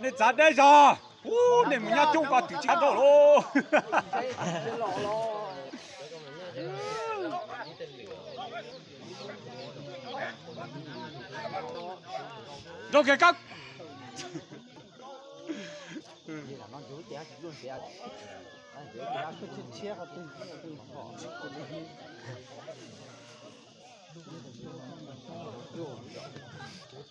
Nej txav deb zog. Ub, nej mus nyob coob ko twm tsis nrauj lauj. Nrauj kiag kab.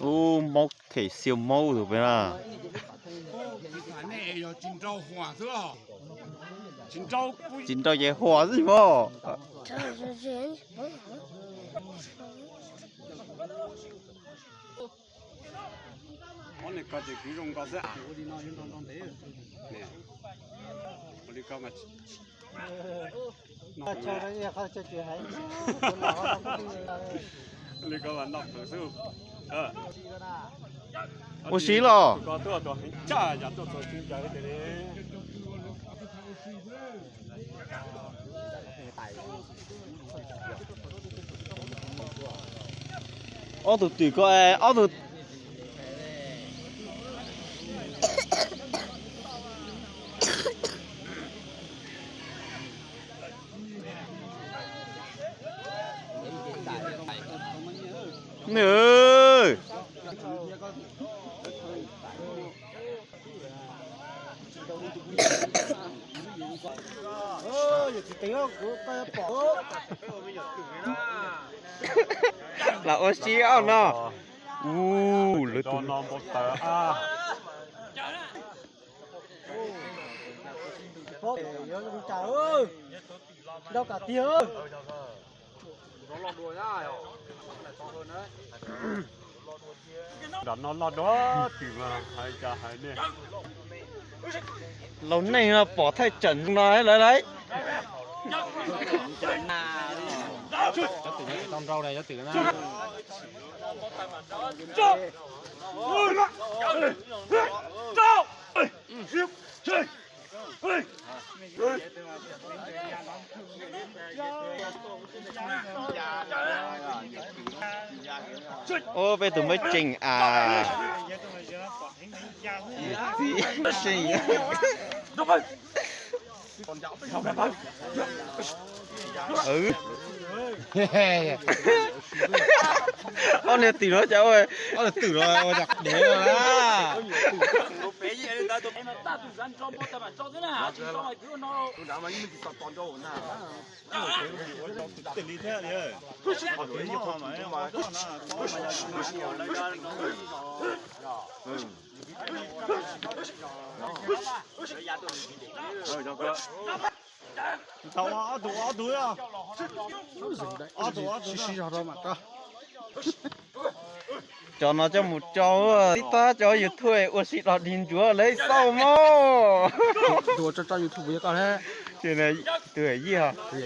Ub, maub them xiaus maub tus peb na. Tsis nrau ces huam xwb mog. Ob niag ko ces kwv zoo nkaus xwb. Li ko mas noj qhwv xwb. Ua si los. Ko tuaj tus heev tshaj yam tuaj txog tsis ncaws tias li. Ob tug twm ko, ob tug. Lam ua si ob no. Ub, lawv tus no npau taws. Nrau kam tiag. Nram no loj dua tim mas hais cas hais ne. Laus neej no pom thaij tseem no lawv lauj. Ub, peb tus muaj tseem as. Ob niag twm no cas ua, ob niag twm no ua cas dev na. Tau ob tug, ob tug, ob tug sib zog rau mam rau. Cov no coj mus tso tib tab cov YouTube ua si los dig ntsuav lawv xauj mog. Tus tso tso YouTube yog koj thiab. Tus yawm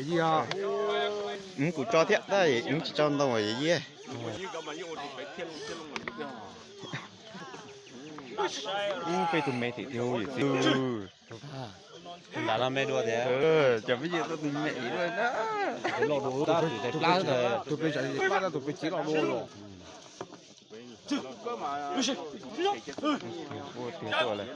yij os. Kuv tso thiab tab kuv tsis tso ntau yawm yij. Ub, peb tus me tim tiag yawm txiv. Nram no me dua tiag. Cov peb yawg tuaj tus me ib loj dua. Tus peb tsev plab, tus peb tsev loj dua. Ua tiag tuaj lawm.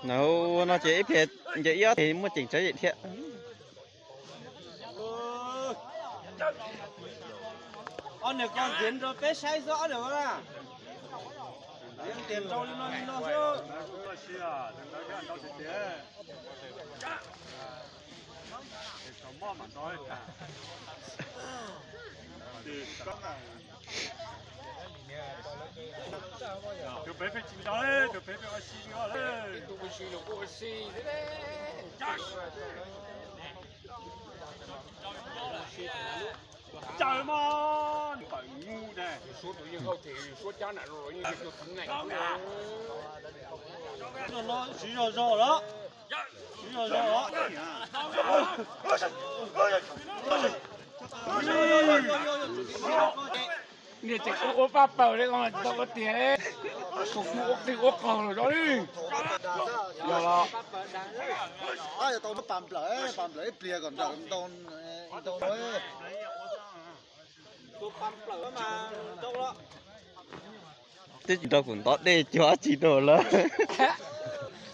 No ces ib pliag nce ib ob teg muaj ceem tsawv yam thiab. Ob niag ko ntxiv rau peb saib xwb ob niag ko na. Tias nrau li no li no xwb. Tus pem pheej tsis nrau, tus pem pheej ua si li os. Caw mas pawm ngu ne. Siv zog zog lawm. Siv zog zog lawm. Niag tseem ua ua paj paws li, tsis tau ua tiag li. Tus kuj ua qig ua qaug lawm zov li. Yog los. Tau muab pas nplawm, pas nplawm ib pliag kom nrawm ntau ntau. Twb tsis nrau kuv ntov dej cuag dab tsi rau lawm.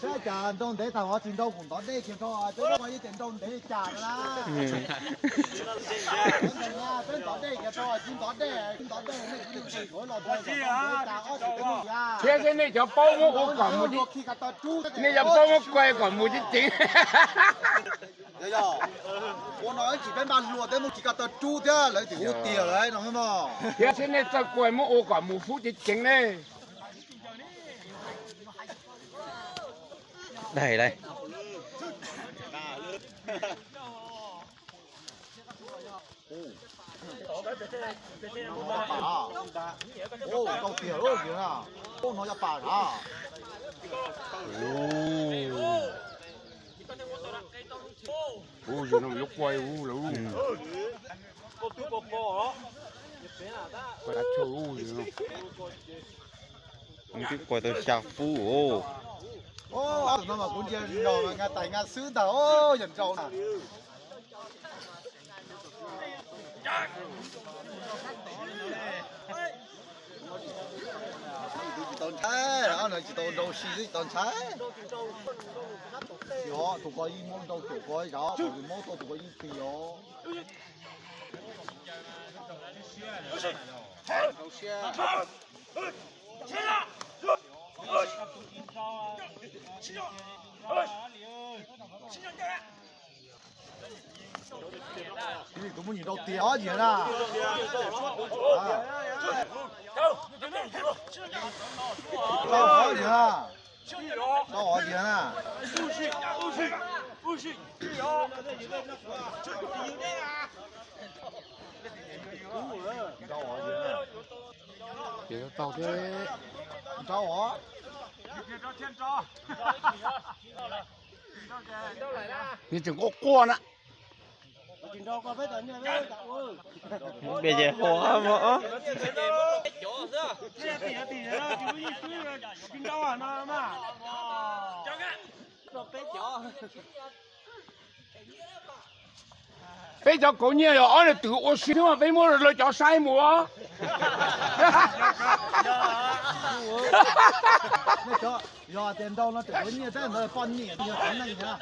Saib cas nrau ntev tag hov tsis nrau kuv ntov dej kiag rau, peb ua ib tias nrau ntev li cas na. Peb ntov dej kiag rau, tsis ntov dej, tsis ntov dej, nej kuv ntov dej los thiab seb nej cov paub muab ua kom mus, nej cov paub muab kuai kom mus ceev ceev. Ua no tsis peb npaj hlua thiab mus tsis ko taw rub thiab lawv tsis hu tiag lawm no mog. Thiab seb nej txawj kuai muab ua kom mus fub ceev ceev ne. Daig daig. Ua no yog pam na. Ub, yog no yuav kuai ub lawm. Twb kuai tau xya fub os. Tus no mas kuv ntsia los nqa tais nqa xwb ntag, yog nrau na. Tsis tau ntshai, ob no tsis tau nrau si xwb tsis tau ntshai. Os, tus ko yeej muab nrau, tus ko zov, tus ko yeej tig os. Tus muaj nyiam rau tiag os Yias na. Rau os Yias na. Rau os Yias na. Rau os Yias na. Ces tau thiab. Rau os. Nws tseem quaj quaj na. Peb ces hua mog. Peb cov kauv nyiaj yog ob niag twm ua si xwb mas peb muab lawv cov saib mus. Yog tias nrau no tseem yuav nyiaj thiab ntawd poj niam yog txiv neej thiab.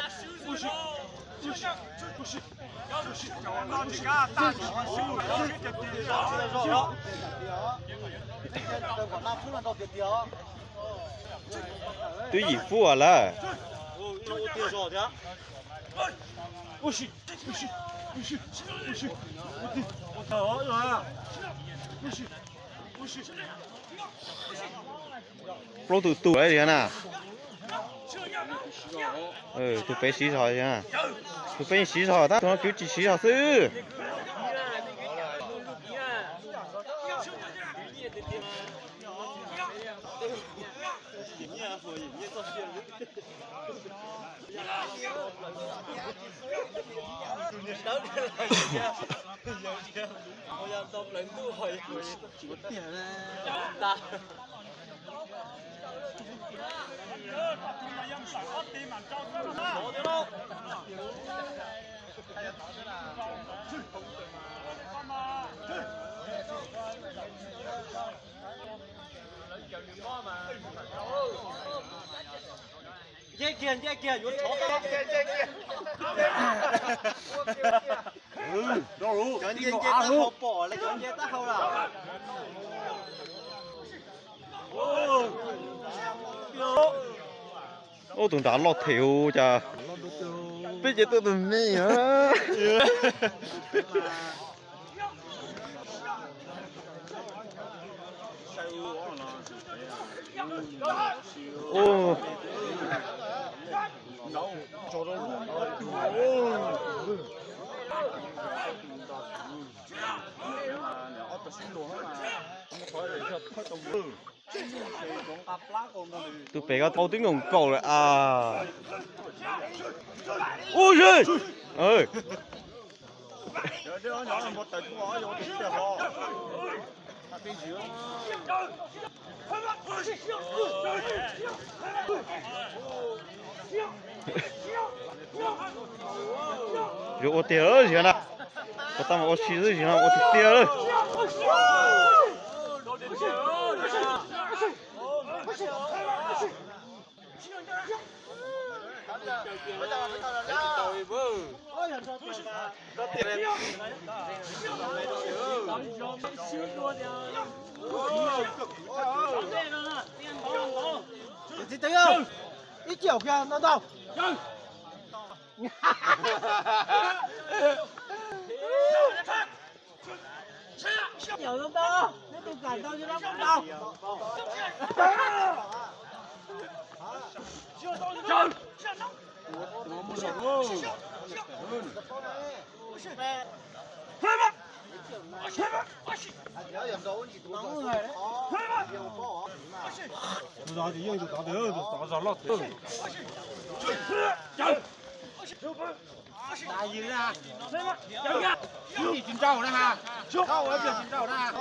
Twb yim fub lawm. Plaub tus tus lawm na. Tus pem siv zog, tus pem siv zog tab tus no kwv tsis siv zog xwb. Nce kiag, nce kiag, yuav tshov tau. Cov nce nce tab hau pom lawm, cov nce tab hau lawm. Ub, tus nrad loj them hu cas. Peb ces tuaj tus me. Tus pem ko tau twb nkaus nkaus lawm a. Ub, yuav ua tiag lawm Ziag na. Puas tau mas ua si xwb, Ziag no ua tiag tiag lawm. Ib chim kiag no ntau. Yawm no ntau, neb tus kam ntau zoo no ntau. Tsis nrauj na ha. Tsis nrauj na ha.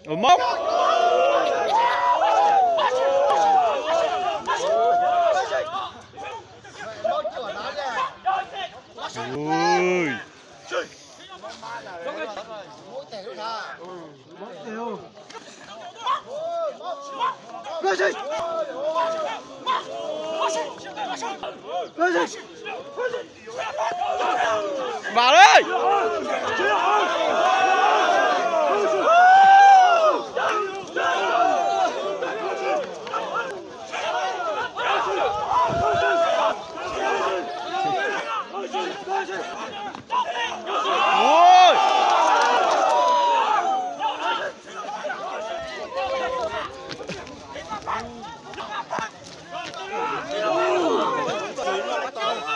Ua mob. Ui. Vam lawm.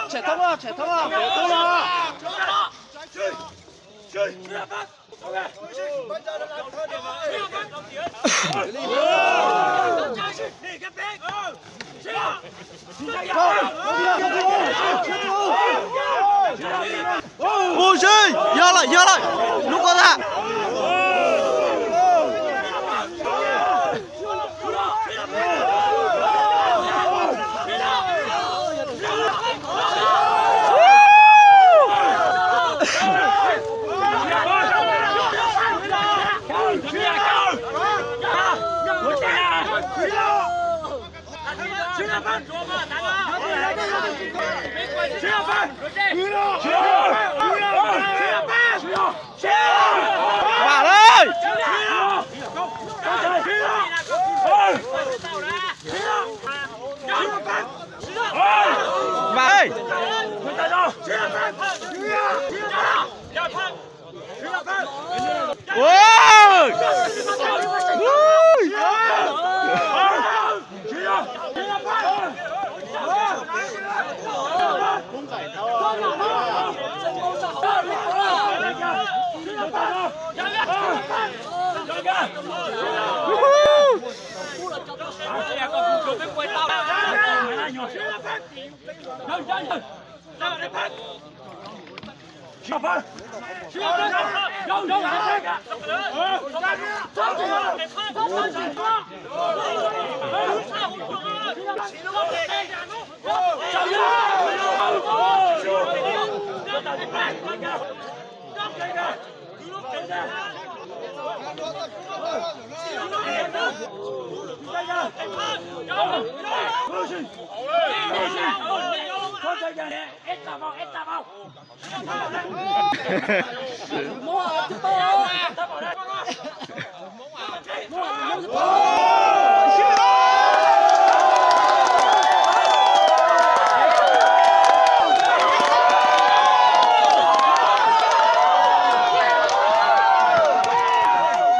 Tshem thoob, tshem thoob, tshem thoob. Ua si, yog lawm, yog lawm, hnub ko tag. Vam lawm. Vam.